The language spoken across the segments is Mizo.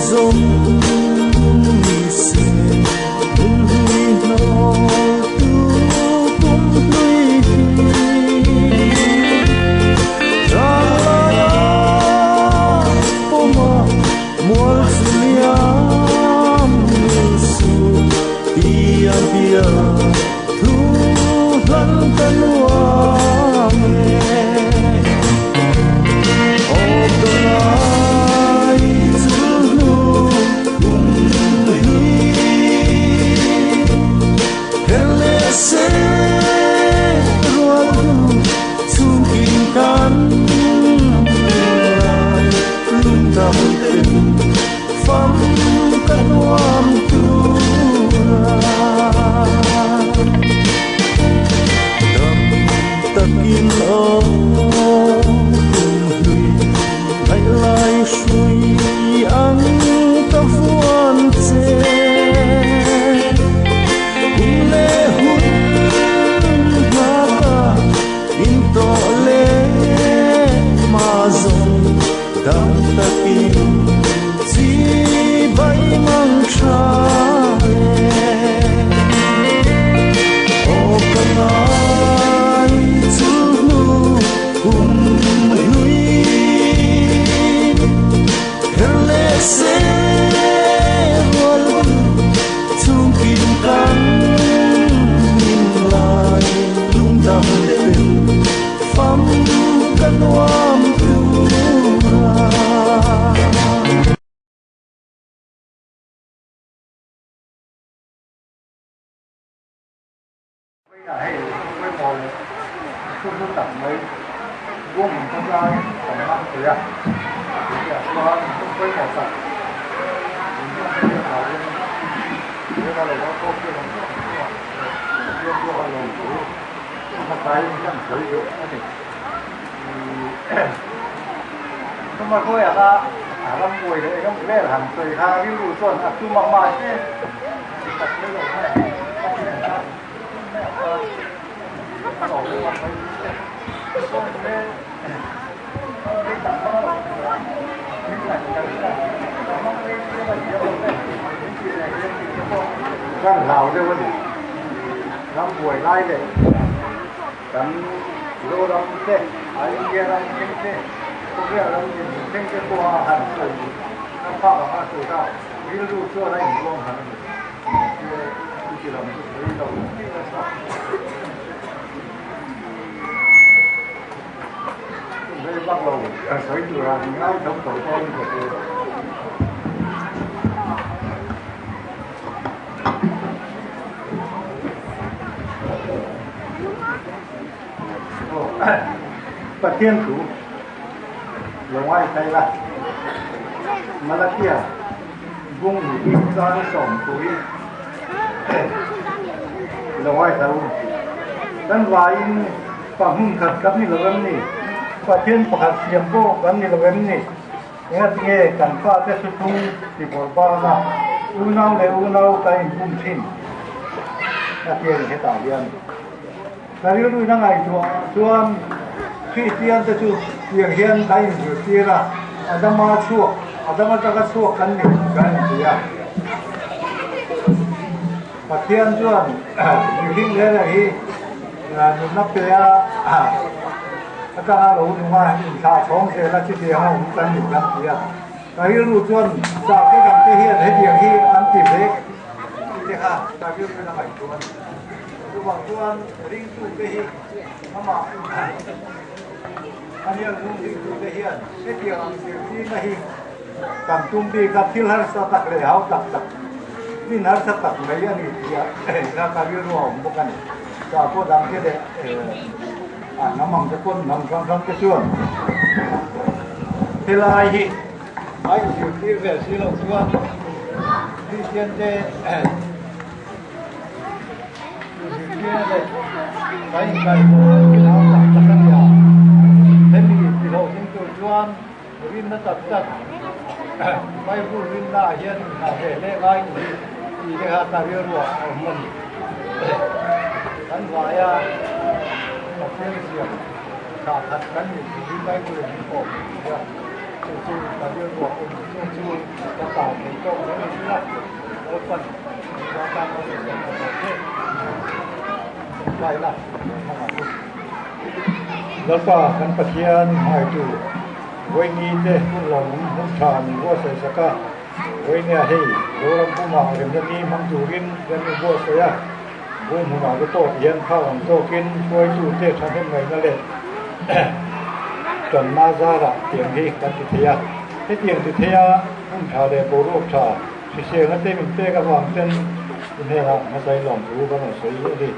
zawm ni se hun hlui hnawl tu kum hlui hi Zanglai a pawm a mual chu liam ni suh tia bia thu hlan ka nuam e. Awp dawnai chu hnu kum hi her leh se rual hnu chhungkin kan lai lungdam ten fam ka nuam tura. Dam takin aw kum hlui ngaih lai hrui ang ka vuan che. Kum leh hun nghaka in tawh leh hma zawng dam takin chi bai mang tha le. Aw ka ngai chu hnu kum hlui her leh se rual chhungkin kan hlim lai lungdam ten fam ka nuam tura. Vawiinah hei pawimawh leh thu hlu tak mai bung khawtlai kan hmang thei a, tihah chuan hun pawimawh tak min hman theih avangin Vela lo kal khawp te zawng zawng chungah leh Pathian pawh a lawm thu a hmasain kan sawi duh a ni. Chuma khawiah kha rambuai leh ram vel han sawi kha rilru chuan a tum a mahse tak mai lo mai a thian kha mai ah khan a lo awm a mai chuan he lei tam hmang a lo nia min ngaih kal hian ka hmang rei tir a nia awm e min tih leh hian tih te pawh kan hlau deuh a ni rambuai lai leh Kan Zoram te, a India ram thleng te, khawvel ram dinhmun thleng te pawha han sawi a phak ang a sawi kha rilru chuan a inbuang han a ni. Mahse, chuti lam chu sawi lo tih a tha. Chumhei vak lo sawi tura min ngai tho tho pawhin ka hria. Pathian thu lo ngaithai la, Malakia bung hi chang sawmpui lo ngaithla u. Kan vaiin pa hmun khat kan ni lo em ni? Pathian pakhat siam pawh kan ni lo em ni? Engatinge kan fate thuthlung tibawrh bana unau leh unau kan inbum thin? A ti a ni hetah hian. Ka rilruin a ngaihtuah chuan Kristian te chu tiang hian kan inzirtir a, Adama chhuak, Adam atanga chhuak kan ni kan inti a. Pathian chuan mihring reng reng hi nunna pe a, atanga lo nung a, inthlah chhawng zel a, chutiang a awm kan ni kan ti a. Ka rilru chuan sahte dangte hian hetiang hi an ti ve tih te kha ka rilruin a ngaihtuah a ni. Chuvang chuan ringtute hi amah a hian lung ringtute hian hetiang ang zirtirna hi kan tum bik a, thil harsa tak leh hau tak tak, rin harsa tak mai a ni tih kha ka rilru a awm bawk a ni. Sakhaw dang te leh a hnam ang te pawn hnam hrang hrang te chuan helai hi a inzirtir ve si loh chuan Kristian te inzirtirna leh kan inkaihhmuhna thil hau tak tak a ni a, hemi tihlawhtling tur chuan Rinna tak tak Bible rinna ah hian inhah ve hle ngai ni hi tih te kha ka rilruah a awm a ni. Kan vaia Pathian siam thlah khat kan nih thu hi Bible in min pawh hmuh thei a, chu chu ka rilruah a awm chu chu ka ta. tawk mai ni sela, Lalpan kan za tan a ruahmanna a zawh che. Tawngtai la, kan hmang ang u. Lalpa kan Pathian hmaitu Vawiini te hun lawmawm hun tha min buatsaih sak a, Vawiinia hei Zoram puma remna ni hmang turin kan inbuatsaih a, bu hmunah te pawh hian phak ang tawkin hruaitute thahnem ngaihna leh tanna zarah tiang hi kan ti thei a. Hetiang ti thei a hun tha leh boruak tha hriselna te min pek avang ten i hnenah hmasai lawmthu kan rawn sawi a ni.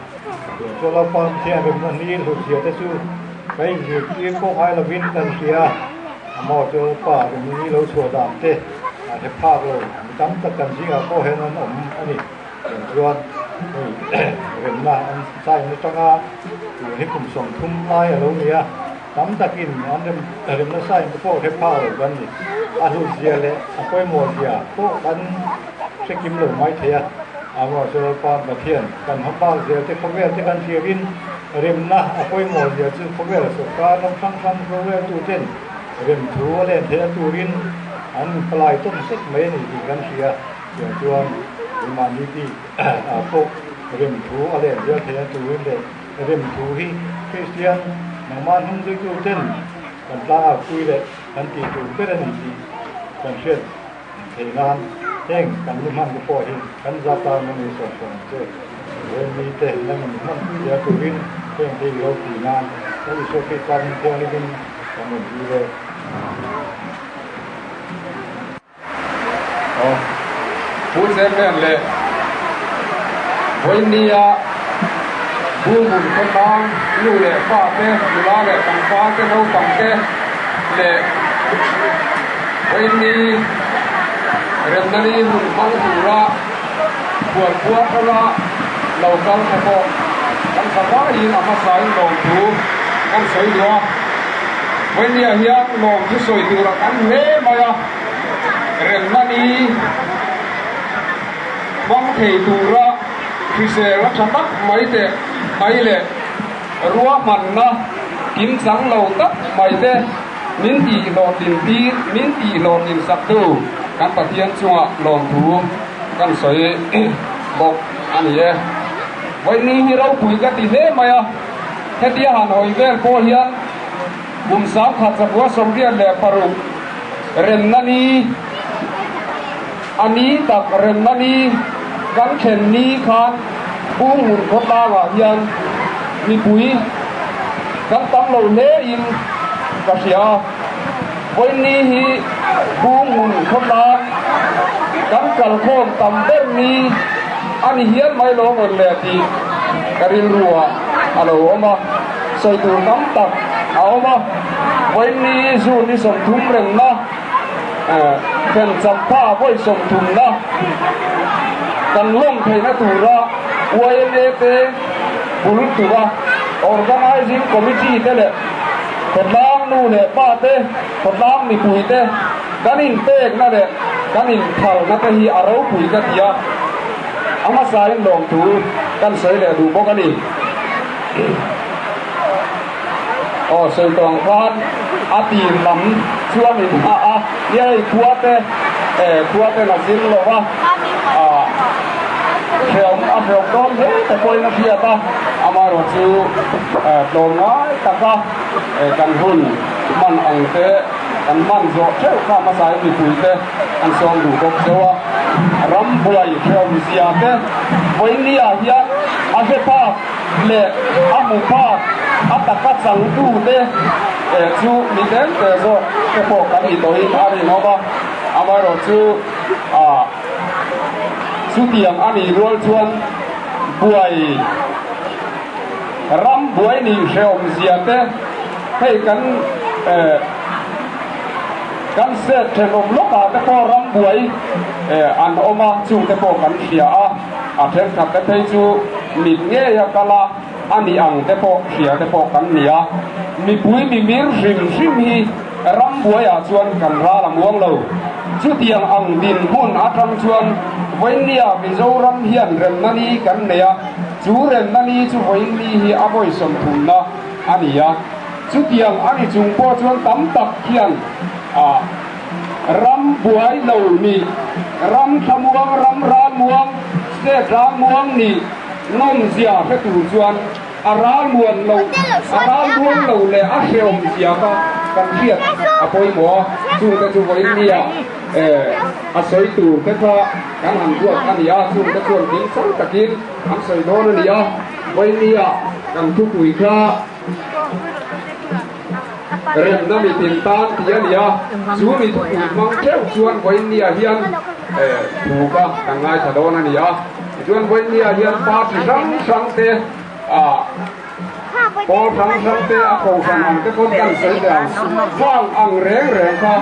Tiang chu Lalpa Pathian remna ni hlutzia te chu kan inzirtir pawh ngai lovin kan hria a, amaw chu Lalpa remna ni lo chhuah dan te a hre phak lo mi tam tak kan zingah pawh hian an awm a ni. Tiang chuan hei remna an sign atanga tun hi kum 30 lai a lo ni a, tam takin an remna sign te pawh hre phak lo kan ni. A hlutzia leh a pawimawhzia pawh kan hre kim lo mai thei a. Amaherawhchu Lalpa Pathian kan hmabak zel te khawvel te kan thlirin remna a pawimawhzia chu khawvel sawrkar ram hrang hrang roreltuten remthu a len theihna turin an palai tawm sek mai a ni tih kan hria. Tiang chuan keimahni bik ah pawh remthu a len zel theihna turin leh remthu hi Kristian nangmah hnung zuituten kan tlangah pui leh kan tih tur ber a ni tih kan hriat theih nan heng kan ni hman te pawh hi kan za tan a ni sawm sawm ang che. Remi te nang in hman pui zel turin heng te i lo tih nan Lal Isua Krista hming thianghlimin kan rawn dil e. Aw, Pu Chairman leh Vawinia Bungbun khawtlang nu leh pa te, nula leh tlangval te, naupang te leh Vawiini Remnani hun hmang tura khualkhua thara lo kal te pawh kan tha vaiin a hmasain lawmthu kan sawi duh a. Vawinia hian lawmthu sawi tura kan hle mai a, Remnani hmang thei tura hrisel a tha tak mai te mai leh ruahmanna kimchang lo tak mai te min tih hlawhtlin tir, min tih hlawhtlin sak tu kan Pathian chungah lawmthu kan sawi bawk a ni e. Vawiini hi ropui ka ti hle mai a, hetia han hawi vel pawh hian kum 1986 remna ni a ni tak remna ni kan thlen ni khan Bunghmun khawtlangah hian mipui kan tam lo hle in ka hria a, vawiini hi Bunghmun khawtlang kan kalkhawm tam ber ni a ni hial mai lo rawn leh tih ka rilru ah a lo awm a, sawi tur tam tak a awm a, vawiini June ni 30 remna thlen chapha vawi 30na kan lawm theihna tura YMA te bul tura Organising Committee te leh khawtlang nu leh pa te, khawtlang mipui te kan inpekna leh kan inphalna te hi a ropui ka ti a, a hmasain lawmthu kan sawi leh duh bawk a ni. Aw sawi tawh ang khan a tir lam chuan in a a nia hei khua te eh khua ten a zir lo va ah hreawm a hreawm dawn hle te pawhin a hriat a amaherawh chu eh tlawm ngai taka eh kan hun hman ang te kan hman zawh theuh kha hmasain mipui te an sawm duh bawk deuh a ram buai hreawm zia te vawinia hian a hre phak leh a hmu phak a taka changtu te chu mi tlem te zawk te pawh kan ni tawhin a rinawm a, amaherawh chu ah chutiang a nih rual chuan buai ram buai nih hrehawm zia te hei kan eh kan set thenawm lawkah te pawh ram buai eh an awm a chung te pawh kan hria a. A thenkhat te phei chu mit ngei a kal a, a ni ang te pawh hria te pawh kan ni a. Mipui mimir hrim hrim hi rambuaiah chuan kan ral a muang lo. Chutiang ang dinhmun atang chuan vawiinnia Mizoram hian remna ni kan nei a, chu remna ni chu vawiinni hi a vawi 30na a ni a. Chutiang a ni chung pawh chuan tam tak hian a. Ram buai lo nih, ram thlamuang, ram ralmuang, state ralmuang nih nawmzia hre tur chuan a ralmuan lo, a ralmuang lo leh a hrehawmzia kha kan hriat a pawimawh a, chungte chu vawiin nia a sawi tur te kha kan han ruat a ni a, chungte chuan kimchang takin an sawi dawn a ni a, vawiin nia kan thupui kha. Remna mitin tan tih a ni a, chu mi thupui hmang theuh chuan vawiinniah hian thu kha kan ngaithla dawn a ni a. Tichuan vawiinniah hian party hrang hrang te ah pawl hrang hrang te a kohhran ang te pawn kan sawi teh ang. Khang ang reng reng kha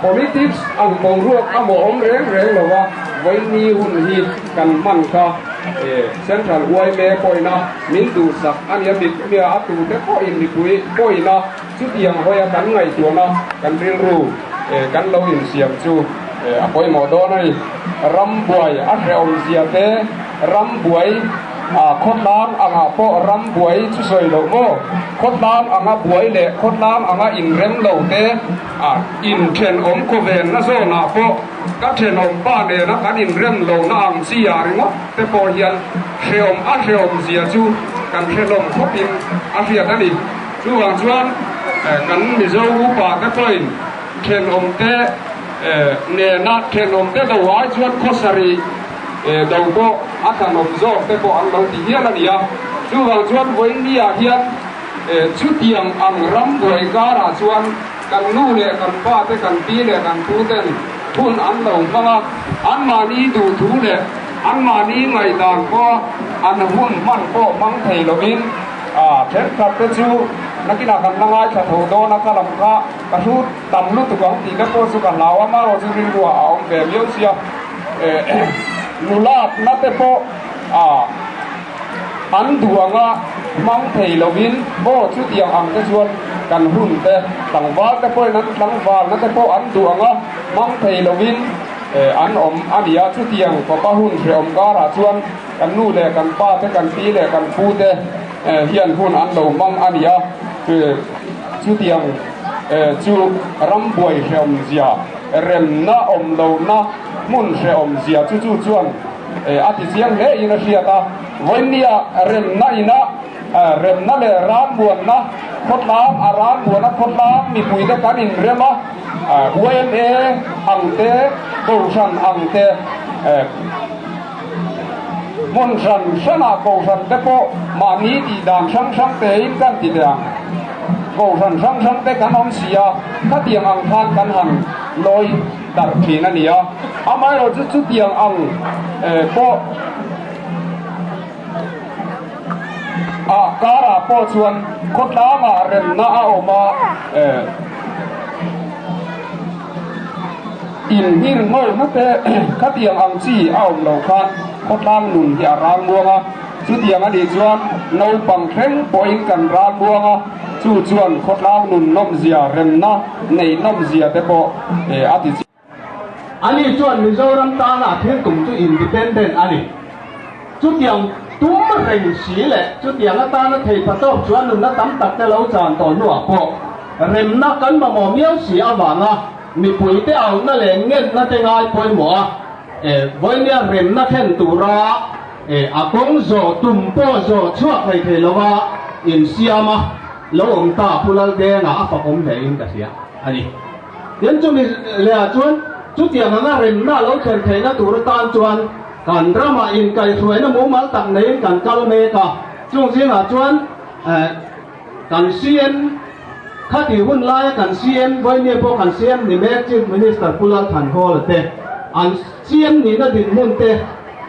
politics ang boruak a maw awm reng reng lo va, vawiinni hun hi kan hman kha Central yma pawhin a min duhsak a nia mit mia a tute pawhin mipui pawhin a chutiang hawia kan ngaihtuahna kan rilru kan lo insiam chu a pawimawh dawn a ni. Ram buai a hrehawm zia te, ram buai khawtlang angah pawh ram buai chu sawi loh maw? Khawtlang anga buai leh khawtlang anga inrem lo te inthenawm khawvenna zawnah pawh ka thenawm pa nena kan inrem lohna ang chi ah ringawt te pawh hian hrehawm a hrehawm zia chu kan hre hlawm khawpin a hriat a ni. Chuvang chuan kan Mizo upa te pawhin thenawm te nena thenawm te do ai chuan khawsarih do pawh a thanawm zawk te pawh an lo ti hial a ni a. Chuvang chuan vawiinniah hian chutiang ang ram buai karah chuan kan nu leh kan pa te, kan pi leh kan pu ten hun an lo hmang a, anmahni duhthu leh anmahni ngaihdan pawh an hun hman pawh hmang thei lovin thenkhat te chu nakinah kan la ngaithla tho dawn a, ka lam kha ka hru tam lutuk ang tih te pawh chu ka hlau a, amaherawh chu rilruah a awm ve miau sia, nulatna te pawh An duh anga hmang thei lovin aw chutiang ang te chuan kan hun te, tlangval te pawhin an tlangvalna te pawh an duh anga hmang thei lovin an awm a ni a. Chutiang fapa hun hrehawm karah chuan kan nu leh kan pa te, kan pi leh kan pu te hian hun an lo hmang a ni a. Chutiang chu rambuai hrehawm zia, remna awm lohna hmun hrehawm zia chu chu chuan A ti chiang hle in a hriat a, vawinia remna ina remna leh ralmuanna khawtlang a ralmuana khawtlang mipuite kan inrem a, yma ang te, kohhran ang te, hmun hran hranah kohhran te pawh mahni tih dan hrang hrang tein kan ti teh ang. Kohhran hrang hrang te kan awm si a, khatiang ang khan kan han lawi. Darh thin a ni a, amaherawh chu chutiang ang pawh a karah pawh chuan khawtlangah remna a awm a, inhir ngawihna te khatiang ang chi a awm lo khan khawtlang nun hi a ral muang a, chutiang a nih chuan naupang thleng pawhin kan ral muang a. Chu chuan khawtlang nun nawmzia, remna neih nawmzia te pawh a ti chiang. Ani chuan Mizoram tana a thil tum chu independent a ni. Chutiang tum reng si leh chutiang atana thei pha tawk chuan nunna tam tak te lo chan tawh hnuah pawh remna kan mamawh miau si avanga mipuite auhna leh ngenna te ngai pawimawh a, vawinia remna thlen tura A kawng zawh tum pawh zawh chhuak thei thei lova insiam a lo awm ta Pu Laldenga a fak awm hle in ka hria a ni. Tin chumi lehah chuan chutiang anga remna a lo thlen theihna tur atan chuan kan ramah inkaihhruaina mumal tak neiin kan kal mek a, chung zingah chuan kan CM khati hun laia kan CM Vawinia pawh kan CM ni mek Chief Minister Pu Lalthanhawla te an CM nihna dinhmun te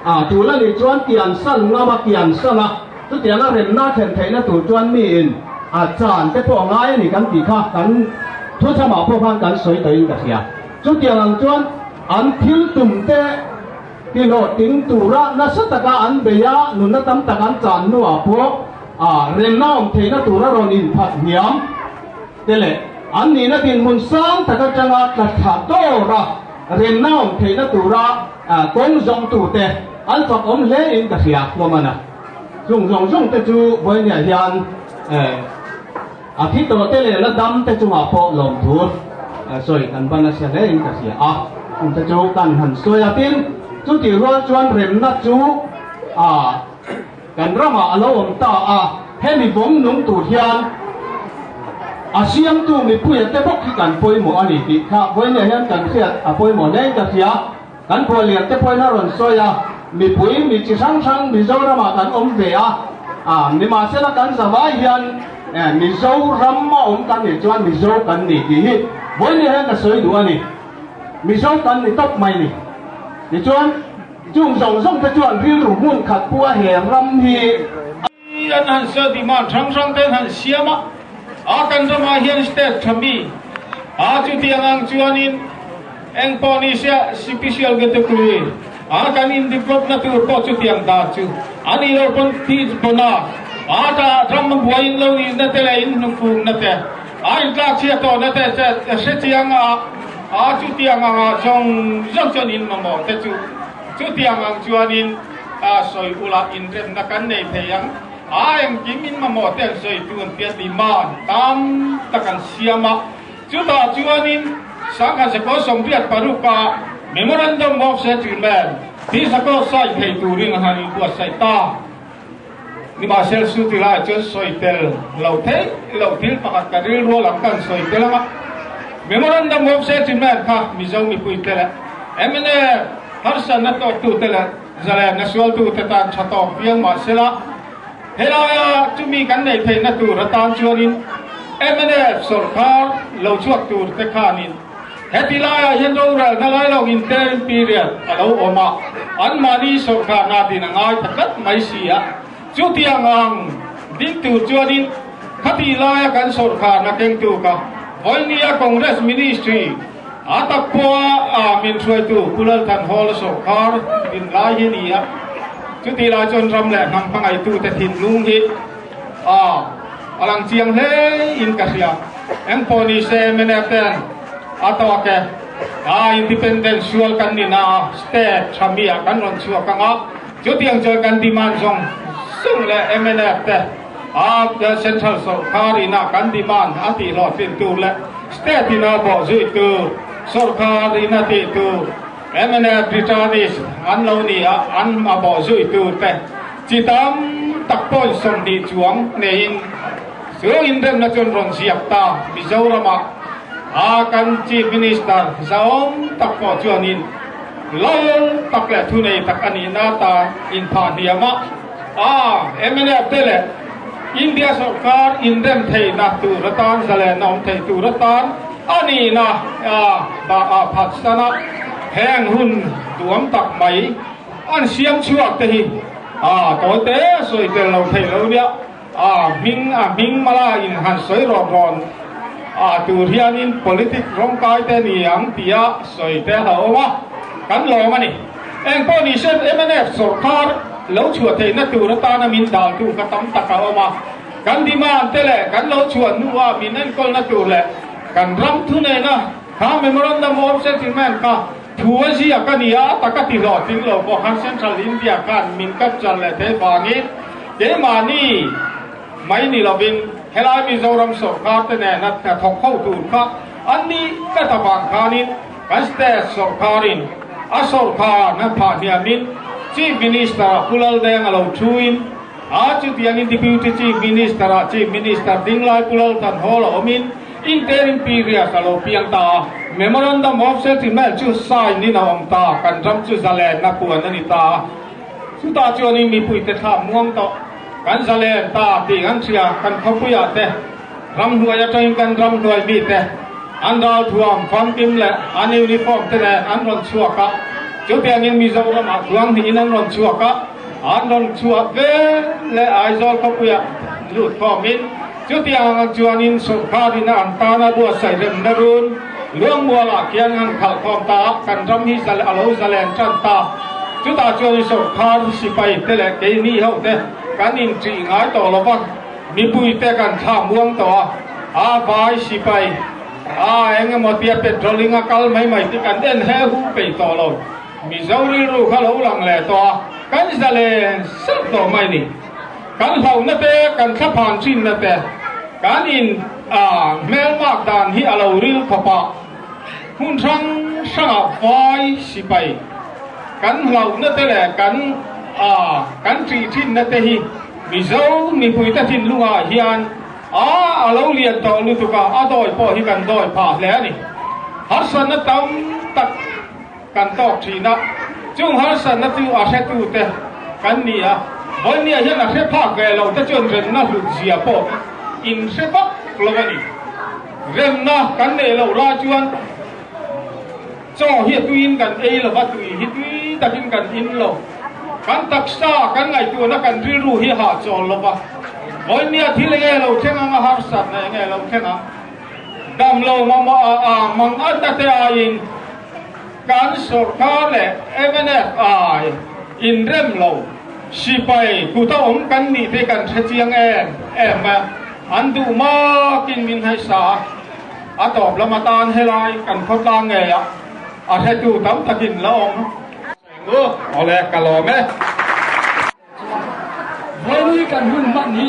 A tul a nih chuan kian san ngam a kian san a, chutianga remna thlen theihna tur chuan miin a chan te pawh a ngai a ni kan tih kha kan thuchhamah pawh khan kan sawi tawhin ka hria. Chutiang ang chuan an thil tum te tihlawhtling tura nasa taka an bei a, nunna tam tak an chan hnuah pawh a remna awm theihna tura rawn inphat hniam te leh an nihna dinhmun sang tak atanga tla thla dawr a remna awm theihna tura Kawng zawngtute an fak awm hle in ka hria Hmuamana. Chung zawng zawng te chu Vawinia hian a thi tawh te leh la dam te chungah pawh lawmthu. sawi kan va nasa hle in ka hria a, chungte chu kan han sawi a. Tin, chutih rual chuan remna chu kan ramah a lo awm ta a, hemi vawng nung tur hian a siamtu mipuia te bawk hi kan pawimawh a ni tih kha vawiinah hian kan hriat a pawimawh hle in ka hria. Kan khuallian te pawhin a rawn sawi a, mipui mi chi hrang hrang Mizoramah kan awm ve a, a nimahsela kan zavai hian Mizoram a awm kan nih chuan Mizo kan ni tih hi vawiin hian ka sawi duh a ni. Mizo kan ni tawp mai ni. Tichuan chung zawng zawng te chuan rilru hmun khat pu a he ram hi a. An han sawi demand hrang hrang te an han siam a, a kan ramah hian state tha mi a chutiang ang chuanin Eng pawh ni sia sipisial category a kan in develop na tur pawh chutiang dan chu a nih loh pawn tih pawn a a ta ram a buai in lo nih na te leh in hnufung na te a in tlak chhiat tawh na te che hre chiang a a chutiang ang ah zawng zawng chuan in mamawh te chu chutiang ang chuan in a sawi ula inrem na kan nei thei ang a engkim in mamawh te an sawi tun tia demand tam tak an siam a. Chutah chuanin Sangha Sakaw 86 a Memorandum of Settlement tih sakaw sign thei turin a han inbuatsaih ta. Nimahsel chu tilai chuan sawi tel lo theih loh thil pakhat ka rilrual ang kan sawi tel ang a. Memorandum of Settlement kha Mizo mipuite leh mnf harsatna tawktute leh zalenna sualtute tan tha tawk viau mahsela, Helaia chumi kan neih theihna tur atan chuanin mnf sawrkar lo chhuak tur te khanin heti laiah hian rorelna lai lo interim period a lo awm a, anmahni sawrkarna din a ngai ta tlat mai si a. Chutiang ang ding tur chuanin khati laia kan sawrkarna kengtu ka vawinia Congress Ministry a tak pawha a min hruaitu Pu Lalthanhawla sawrkar din lai hi a ni a. Chutih lai chuan ram leh hnam hmangaihtute thinlung hi a a lang chiang hle in ka hria. Engpawh ni se mnf ten a tawk e. A independent sual kan ni na a, state tha mi ah kan rawn chhuak ang a, chutiang chuan kan demand zawng zawng leh mnf te a central sawrkar in a kan demand a tih hlawhtlin tur leh state in a bawhzui tur sawrkar in a tih tur Mnf returnees an lo ni a, an hma bawh zui tur te chi tam tak pawhin 20 chuang neiin chu inremna chuan rawn ziak ta. Mizoramah a kan Chief Minister zahawm tak pawh chuanin lal tak leh thunei tak a nihna atan inphah hniam a, a mnf te leh India sawrkar inrem theihna tur atan zalenna awm thei tur atan a nihna a phatsan a, heng hun duam tak mai an siam chhuak te hi a tawi te sawi tel lo thei lo nia, a hming a hming mala in han sawi rawn rawn a tur hianin politic rawngkai te ni ang tia sawi te a awm a, kan lawm a ni. Engpawh ni se mnf sawrkar lo chhuah theihna tur atana min daltu kha tam tak a awm a. Kan demand te leh kan lo chhuah hnua min enkawlna tur leh kan ram thu nena kha Memorandum of Settlement kha thu a ziak a ni a, a taka ti hlawhtling lo pawh khan Central India khan min capture leh theih vangin keimahni mai ni lovin helai Mizoram sawrkar te nena hnathawk ho tur kha an ni tlat avang khanin kan state sawrkarin a sawrkar na phah hniamin Chief Minister Pu Laldenga lo thuin A chutiangin Deputy Chief Minister ah Chief Minister dinglai Pu Lalthanhawl a awmin interim period a lo piang ta a, Memorandum of Settlement chu sign in a awm ta, kan ram chu zalenna puan a ni ta a, chutah chuanin mipuite thla muang tawh kan zalen ta tih kan hria, kan khawpuiah te ramhnuai atangin kan ramhnuai mite an ralthuam famkim leh an uniform te nen an rawn chhuak a, chutiangin Mizoramah tuang hnihin an rawn chhuak a. An rawn chhuah vel leh Aizawl khawpuiah lut khawmin chutiang ang chuanin sawrkarin a an tana buatsaih remna run Luangmualah khian an khalh khawm ta a, kan ram hi a lo zalen tan ta. Chutah chuanin sawrkar sipai te leh keini ho te kan inṭih ngai tawh lo va, mipui te kan thla muang tawh a, a vai sipai a eng emaw tia patrolling a kal mai mai te kan en he hu peih tawh lo. Mizo rilru kha lo lang leh tawh a, kan zalen sat tawh mai ni. Kan hlauhna te, kan thlaphan thinna te, kan in hmelmak dan hi a lo ril khawp a. Hmun hrang hrangah vai sipai kan hlauhna te leh kan kan ṭih ṭhinna te hi Mizo mipuite thinlungah hian a a lo lian tawh lutuk a, a dawi pawh hi kan dawi phah hle a ni. Harsatna tam tak kan tawk ṭhin a, chung harsatna chu a hretute kan ni a, Vawlnia hian a hre phak ve lo te chuan remna hlut zia pawh in hre vak lo a ni. Remna kan neih loh lai chuan chaw hi a tuiin kan ei lo va, tui hi tui takin kan in lo. Kan taksa kan ngaihtuahna kan rilru hi a hahchawl lo va, Vawlnia thil enge lo thleng ang a harsatna enge lo thleng ang, dam lo mamawh a ang mang atna te aiin Kan sawrkar leh mnf ai inrem lo sipai kuta awm kan nih te kan hre chiang em em a, an duh makin min haisa a, a tawp lam atan helai kan khawtlang ngei ah a hretu tam takin la awm. Awle ka lawm e. Vawi kan hun hman hi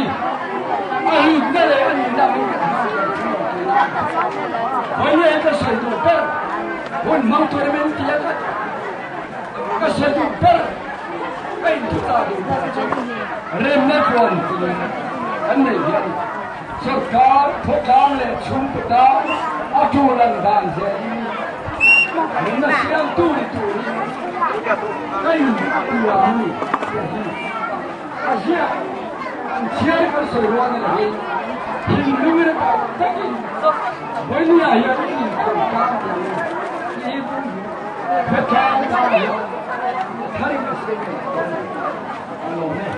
a hlutna leh a nihna min kan hmang kan thung lo tih a ni. Vawi hi ka sawi duh ber hun hmang tur min ti a ka sawi duh ber ka inthuta duh ber chu remna tuan tur kan nei hi a ni. Sorkar khawtlang leh chhungkaw tan a tul an dan zelin nunna siamtu ni turin ka inpuan a ni tih hi a ziak an chhiar kan sawi rual a ni. Thinlung tak takin vawinia hian in inpawm tlang tih ang tiin khawtlang tan hian a tharin a siam thei dawn a lawm e.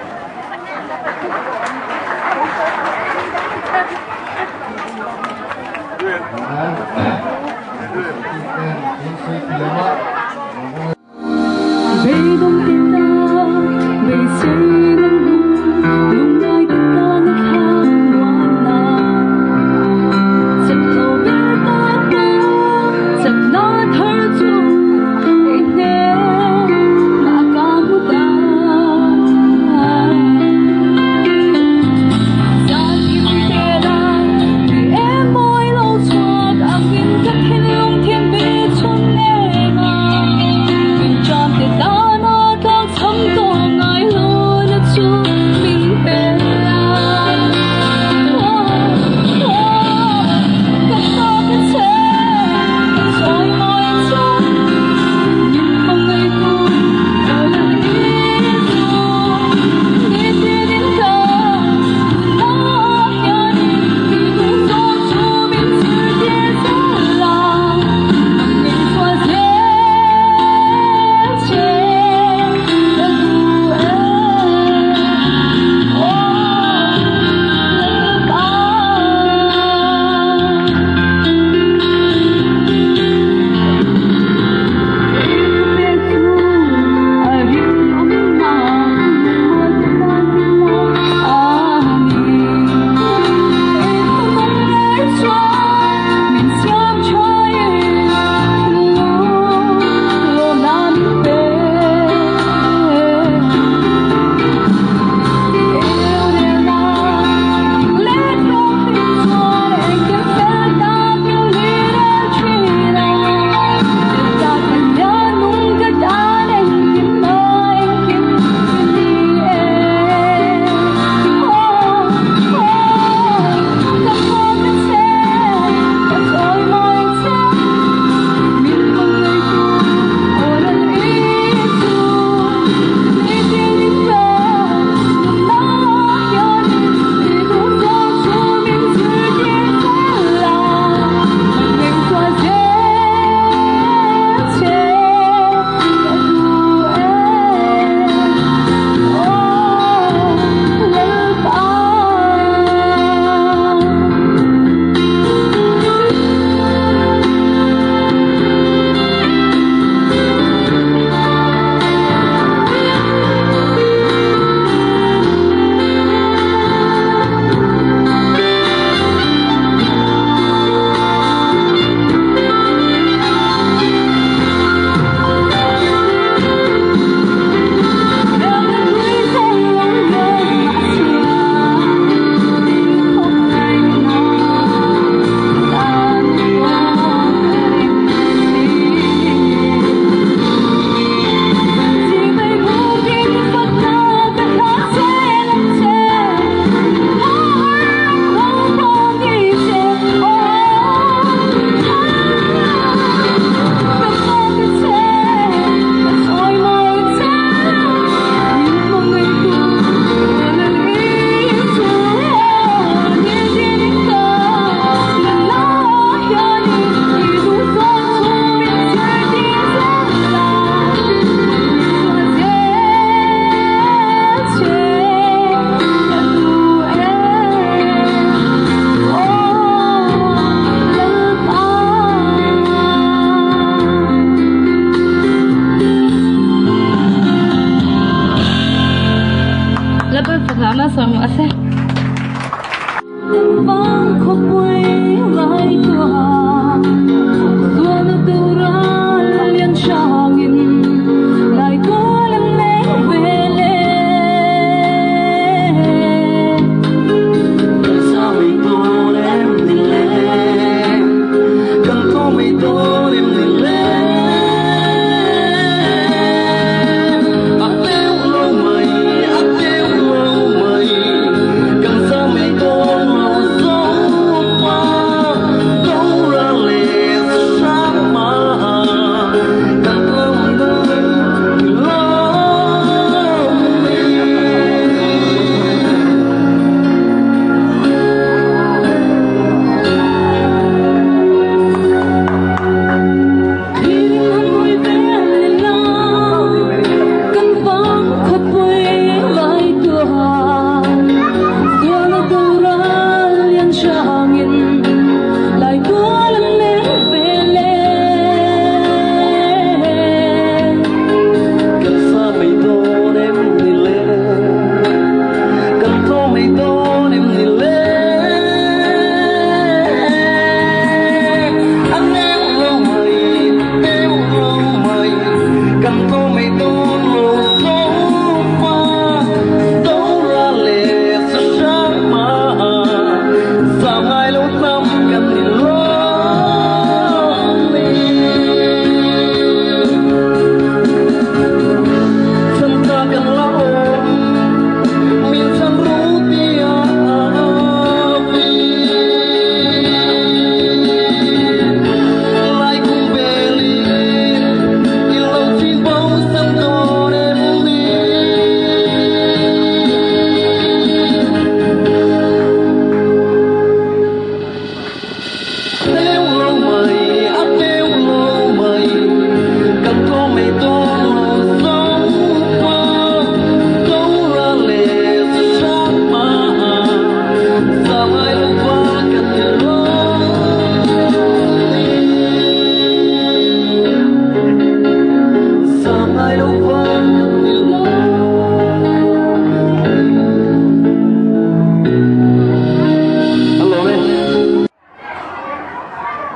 rawh se.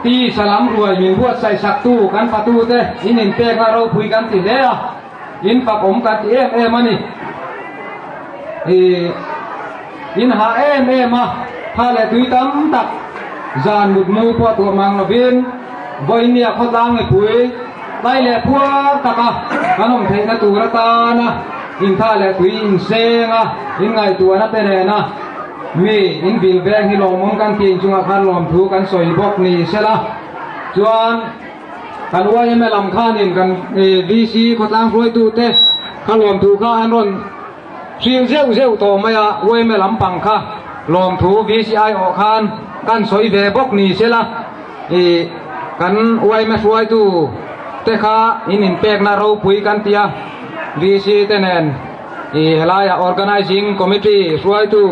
Ti salam ruai min buatsaih saktu kan patute in inpekna ropui kan ti hle a, in fakawm kan ti em em a ni. Ih in hah em em a, tha leh tui tam tak zan mutmu pawh tuah mang lovin vawinia khawtlang mipui tlai leh phuar taka kan awm theihna tur atana intha leh tui inseng a, inngaihtuahna te nena Mi in vil veng hi lawmawm kan tih inchungah khan lawmthu kan sawi bawk ni sela chuan kan yma lam khanin kan VC khawtlang hruaitute kha lawmthu kha an rawn hrilh zeuh zeuh tawh mai a, yma lampang kha lawmthu VC aiawh khan kan sawi ve bawk ni sela kan yma hruaitu te kha in inpekna ropui kan ti a, VC te nen. I helaiah Organising Committee hruaitu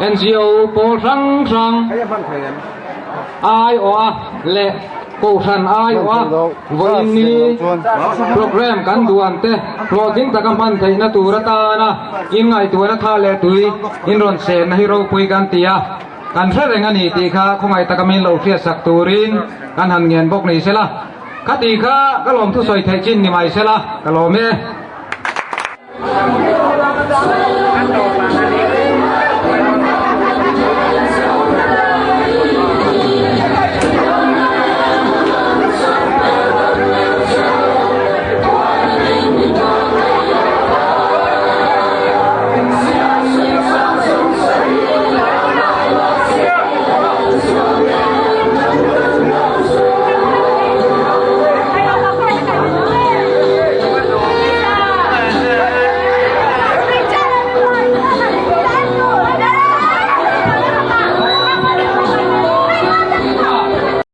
NGO pawl hrang hrang aiawha leh Kohhran aiawha vawiinni programme kan duan te hlawhtling taka hman theihna tur atana inngaihtuahna tha leh tui inrawn senna hi ropui kan ti a, kan hre reng a ni tih kha khawngaih taka min lo hriatsak turin kan han ngen bawk ni sela. Khati kha ka lawmthu sawi theih chin ni mai sela ka lawm e.